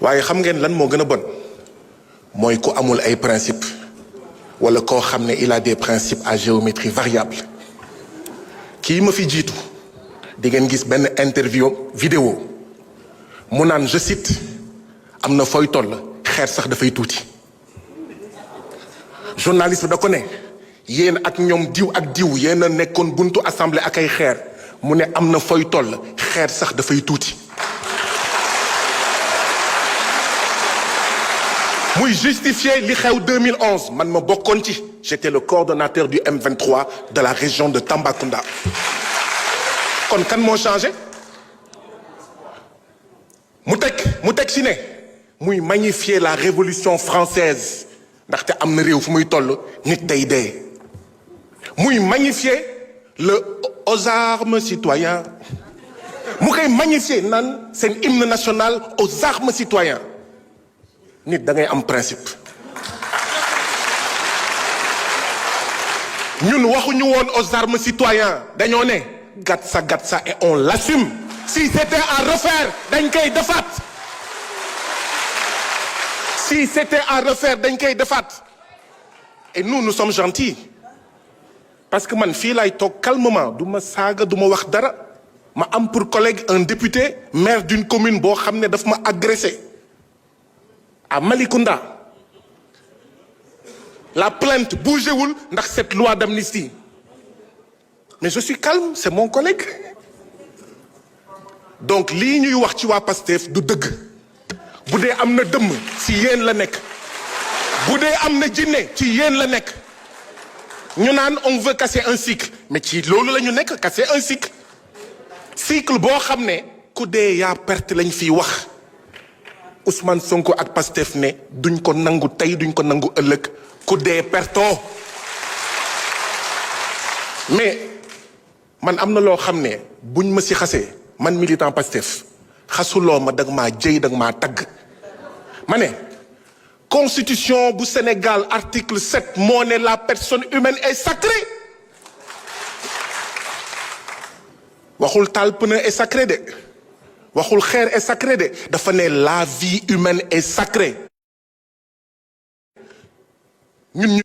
waaye xam ngeen lan moo gën a bon mooy ku amul ay principe wala koo xam ne il a des principes à géométrie variable kii ma fi jiitu di ngeen gis benn interview vidéo mu naan je cite am na fooy toll xeer sax dafay tuuti journaliste bi da ko ne yéen ak ñoom diw ak diw yéen a nekkoon buntu assemblée ak ay xeer mu ne am na fooy toll xeer sax dafay tuuti muy justifier li xew 2011 man ma bokkoon ci j'étais le coordonnateur du M23 de la région de Tambacounda kon kan moo changé mu teg ci ne muy magnifier la révolution française ndaxte am na réew fu muy toll nit day dee muy magnifier aux armes citoyens mu koy magnifier naan seen hymne national aux armes citoyens nit da ngay am principe ñun waxuñu woon aux armes citoyens dañoo ne gatsa et on l'assume si c'était à refaire dañ koy defaat si c'était à refaire dañ koy defaat et nous sommes gentils parce que man fii laay toog calmement du ma saaga du ma wax dara ma am pour collègue un député maire d'une commune boo xam ne daf ma agressé à Malicounda la plainte bougéwul ndax cette loi d'amnistie mais je suis calme c'est mon collègue donc lii ñuy wax ci waa Pastef du dëgg bu dee am na dëmm ci yéen la nekk bu dee am na jinne ci yéen la nekk ñu naan on veut casser un cycle mais ci loolu la ñu nekk casser un cycle boo xam ne ku dee yaa perte lañ fiy wax Ousmane Sonko ak Pastef ne duñ ko nangu tey duñ ko nangu ëllëg ku dee pertoo mais man am na loo xam ne buñ ma si xasee man militant Pastef xasuloo ma dag maa jëy dag maa tagg ma ne constitution bu Sénégal article 7 moo ne la personne humaine est sacrée waxul taal pneu est sacré de waxul xeer est sacré de dafa ne la vie humaine est sacrée ñun